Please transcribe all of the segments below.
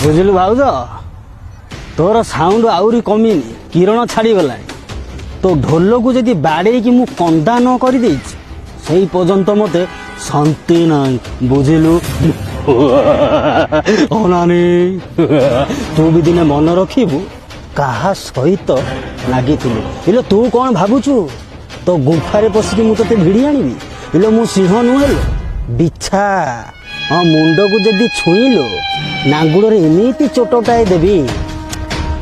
ବୁଝିଲୁ ଭାଉଜ, ତୋର ସାଉଣ୍ଡ ଆହୁରି କମିନି, କିରଣ ଛାଡ଼ିଗଲାଣି। ତୋ ଢୋଲକୁ ଯଦି ବାଡ଼େଇକି ମୁଁ କନ୍ଦା ନ କରିଦେଇଛି, ସେଇ ପର୍ଯ୍ୟନ୍ତ ମତେ ଶାନ୍ତି ନାହିଁ, ବୁଝିଲୁ? ଓ ନାନୀ, ତୁ ବି ଦିନେ ମନେ ରଖିବୁ କାହା ସହିତ ଲାଗିଥିଲୁ। ଇଲୋ, ତୁ କଣ ଭାବୁଛୁ, ତୋ ଗୁମ୍ଫାରେ ପଶିକି ମୁଁ ତୋତେ ଭିଡ଼ି ଆଣିବି? ଇଲୋ, ମୁଁ ସିଂହ ନୁହେଁ ଲୋ, ବିଛା। ହଁ, ମୁଣ୍ଡକୁ ଯଦି ଛୁଇଁଲୋ, ନାଙ୍ଗୁଡ଼ରେ ଏମିତି ଚୋଟଟାଏ ଦେବି,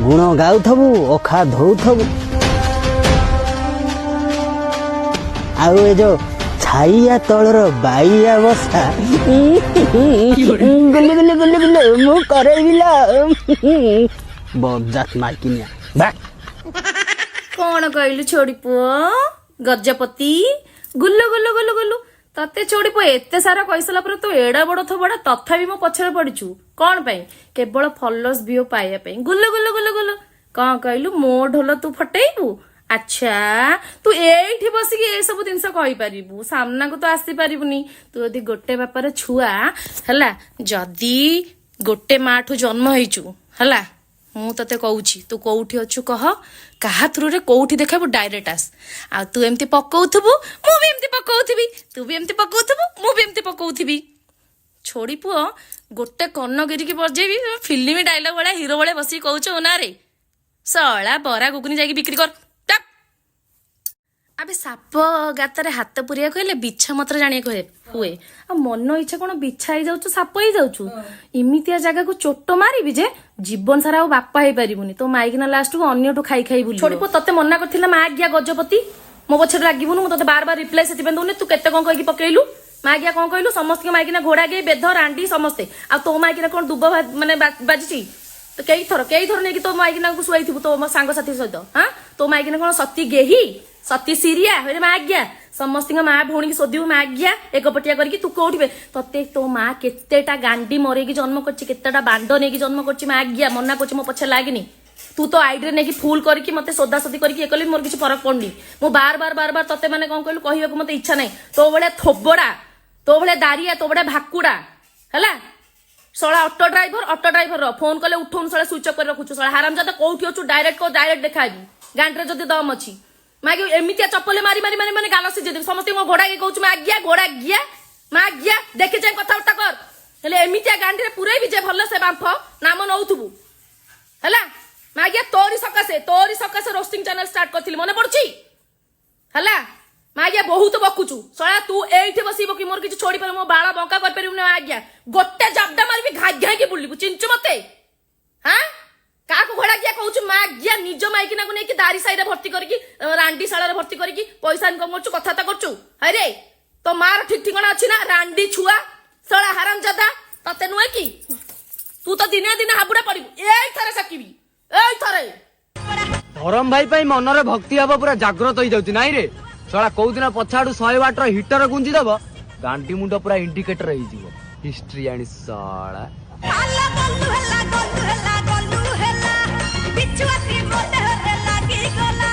ଗୁଣ ଗାଉଥବୁ, ଅଖା ଧୋଉଥବୁ। ଆଉ ଏ ଯୋଉ ଛାଇଆ ତଳର ବାଇଆ ବସା, ଗୁଲୁ ଗୁଲୁ ଗୁଲୁ ଗୁଲୁ ମୁଁ କରେଇବି ଲୋ। ବଜାତ ମାଇକିନିଆ ବା। କଣ କହିଲୁ ଛୋଡି ପୁଅ ଗଜପତି? ଗୁଲୁ ଗୁଲୁ ଗୁଲୁ ଗୁଲୁ। ତତେ ଛୋଡି ପୁଅ ଏତେ ସାରା କହିସାରିଲା ପରେ ତୁ ଏଡା ବଡ ଥୋବଡା, ତଥାପି ମୋ ପଛରେ ପଡିଛୁ କଣ ପାଇଁ? କେବଳ ଫଲୋଅର୍ସ ଭିଉ ପାଇବା ପାଇଁ। ଗୁଲୁ ଗୁଲୁ ଗୁଲୁ ଗୁଲୁ। କଣ କହିଲୁ, ମୋ ଢୋଲ ତୁ ଫଟେଇବୁ? ଆଚ୍ଛା, ତୁ ଏଇଠି ବସିକି ଏସବୁ ଜିନିଷ କହିପାରିବୁ, ସାମ୍ନାକୁ ତ ଆସିପାରିବୁନି। ତୁ ଯଦି ଗୋଟେ ବାପାର ଛୁଆ ହେଲା, ଯଦି ଗୋଟେ ମାଠୁ ଜନ୍ମ ହେଇଛୁ ହେଲା, ମୁଁ ତତେ କହୁଛି, ତୁ କୋଉଠି ଅଛୁ କହ, କାହା ଥ୍ରୁରେ କୋଉଠି ଦେଖାଇବୁ, ଡାଇରେକ୍ଟ ଆସ। ଆଉ ତୁ ଏମିତି ପକଉଥିବୁ, ମୁଁ ବି ଏମିତି ପକଉଥିବି, ତୁ ବି ଏମିତି ପକଉଥିବୁ, ମୁଁ ବି ଏମିତି ପକଉଥିବି। ଛୋଡି ପୁଅ, ଗୋଟେ କର୍ଣ୍ଣ ଗିରିକି ବଜେଇବି, ଫିଲ୍ମ ଡାଇଲଗ ଭଳିଆ, ହିରୋ ଭଳିଆ ବସିକି କହୁଛୁ ନା ରେ ଶଳା। ବରା ଘୁଗୁନି ଯାଇକି ବିକ୍ରି କର, ଟପ୍। ଆବେ, ସାପ ଗାତରେ ହାତ ପୁରେଇବାକୁ ହେଲେ ବିଛା ମାତ୍ର ଜାଣିବାକୁ ହୁଏ। ଆଉ ମନ ଇଚ୍ଛା କଣ ବିଛା ହେଇଯାଉଛୁ, ସାପ ହେଇଯାଉଛୁ? ଏମିତିଆ ଜାଗାକୁ ଚୋଟ ମାରିବି ଯେ ଜୀବନ ସାରା ଆଉ ବାପା ହେଇପାରିବୁନି। ତୋ ମାଇକିନା ଲାଷ୍ଟକୁ ଅନ୍ୟଠୁ ଖାଇ ଖାଇ ବୁଲି। ଛୋଡି ପୁଅ, ତତେ ମନା କରିଥିଲା ମା ଆଜ୍ଞା ଗଜପତି, ମୋ ପଛରେ ଲାଗିବୁନୁ। ମୁଁ ତତେ ବାର ବାର ରିପ୍ଲାଏ ସେଥିପାଇଁ ଦଉନି। ତୁ କେତେ କଣ କହିକି ପକେଇଲୁ। ମାଗିଆ କଣ କହିଲୁ? ସମସ୍ତଙ୍କ ମାଇକିନା ଘୋଡା ଗେଇ, ବେଧ, ରାଣ୍ଡି ସମସ୍ତେ। ଆଉ ତୋ ମାଇକିନା କଣ ଦୁବ ମାନେ ବାଜିଛି? ତ କେଇଥର କେଇଥର ନେଇକି ତୋ ମାଇକିନାକୁ ଶୁଆଇଥିବୁ ତୋ ସାଙ୍ଗସାଥି ସହିତ? ହଁ, ତୋ ମାଇକିନା କଣ ସତୀ ଗେହି, ସତୀ ସିରିଆ? ହରେ ମାଗିଆ, ସମସ୍ତଙ୍କ ମା ଭଉଣୀକି ଶୋଧିବୁ ମାଗିଆ ଏକପଟିଆ କରିକି। ତୁ କୋଉଠି ବେ? ତତେ ତୋ ମା କେତେଟା ଗାଣ୍ଡି ମରେଇକି ଜନ୍ମ କରିଛି, କେତେଟା ବାଣ୍ଡ ନେଇକି ଜନ୍ମ କରିଛି? ମାଗିଆ, ମନା କରୁଛି ମୋ ପଛରେ ଲାଗିନି। ତୁ ତ ଆଇଡିରେ ନେଇକି ଫୁଲ କରିକି ମତେ ସୋଦାସୋଦି କରିକି ଇଏ କଲି, ମୋର କିଛି ଫରକ ପଡୁନି। ମୁଁ ବାର ବାର ବାର ବାର ତତେ ମାନେ କଣ କହିଲୁ, କହିବାକୁ ମତେ ଇଚ୍ଛା ନାହିଁ। ତୋ ଭଳିଆ ଥୋବଡା, ତୋ ଭଳିଆ ଦାରିଆ, ତୋ ଭଳିଆ ଭାକୁଡା ହେଲା ଶଳା auto driver. Auto driver phone କଲେ ଉଠଉନୁ ଶଳା, ସୁଇଚ୍ ଅଫ୍ କରି ରଖୁଛୁ। ଶଳା ହାରାମଜାଦା, କୋଉଠି ଅଛୁ ଡାଇରେକ୍ଟ କହ, ଡାଇରେକ୍ଟ ଦେଖାହେବି। ଗାଣ୍ଡିରେ ଯଦି ଦମ ଅଛି, ମାଗି ଏମିତିଆ ଚପଲ ମାରି ମାରି ମାରି ମାନେ ଗାଲ ସିଝେଇ ଦେବି। ସମସ୍ତଙ୍କୁ ଘୋଡା ଗେଇ କହୁଛୁ ମାଗିଆ, ଘୋଡା ଗିଆ, ମାଗିଆ, ଦେଖି ଯାଇ କଥାବାର୍ତ୍ତା କର। ହେଲେ ଏମିତିଆ ଗାଣ୍ଡିରେ ପୁରେଇବି ଯେ ଭଲ ସେ ବାମ୍ଫ ନାମ ନଉଥିବୁ। ହେଲା ମାଗିଆ, ତୋରି ସକାଶେ ରୋଷ୍ଟିଂ ଚ୍ୟାନେଲ ଷ୍ଟାର୍ଟ କରିଥିଲି, ମନେ ପଡୁଛି? ହେଲା ମାଗିଆ, ବହୁତ ବକୁଛୁ ଶଳା। ତୁ ଏଇଠି ବସିବ କି ମୋର କିଛି ଛୋଡି ପାରିବୁ, ମୋ ବାଳ ବଙ୍କା କରିପାରିବୁନି। ମାଗିଆ, ଗୋଟେ ଜାବଡା ମାରିବି, ଘାଇ ଘାଇକି ବୁଲିବୁ। ଚିହ୍ନିଛୁ ମତେ? ହାଁ, କାହାକୁ ଘୋଡା ଗିଆ କହୁଛୁ ମାଗିଆ? ନିଜ ମାଇକିନାକୁ ନେଇକି ଦାରି ସାହିରେ ଭର୍ତ୍ତି କରିକି, ରାଣ୍ଡି ଶାଳାରେ ଭର୍ତ୍ତି କରିକି ପଇସା ଇନକମ୍ କରୁଛୁ, କଥାବାର୍ତ୍ତା କରୁଛୁ। ହଇରେ, ତୋ ମାର ଠିକ ଠିକଣା ଅଛି ନା? ରାଣ୍ଡି ଛୁଆ, ଶଳା ହାରାମଜାଦା, ତତେ ନୁହେଁ କି? ତୁ ତ ଦିନେ ଦିନେ ହାବୁଡା ପଡିବୁ। ଏଇଥରେ ସକିବି, ଏଇଥରେ। ଧରମ ଭାଇ ପାଇଁ ମନରେ ଭକ୍ତି ଭାବ ପୁରା ଜାଗ୍ରତ ହେଇଯାଉଛି। ନାଇଁ ରେ ଶଳା, କୋଉ ଦିନ ପଛଆଡୁ 100 ୱାଟର ହିଟର ଗୁଞ୍ଜି ଦବ, ଗାଣ୍ଡି ମୁଣ୍ଡ ପୁରା ଇଣ୍ଡିକେଟର ହେଇଯିବ। ହିଷ୍ଟ୍ରି ଆଣି ଶଳା। ଆଲା ଗଲୁ ହେଲା, ଗଲୁ ହେଲା, ଗଲୁ ହେଲା, ବିଛୁଆତି ମୋ ଦେହରେ ଲାଗିଗଲା।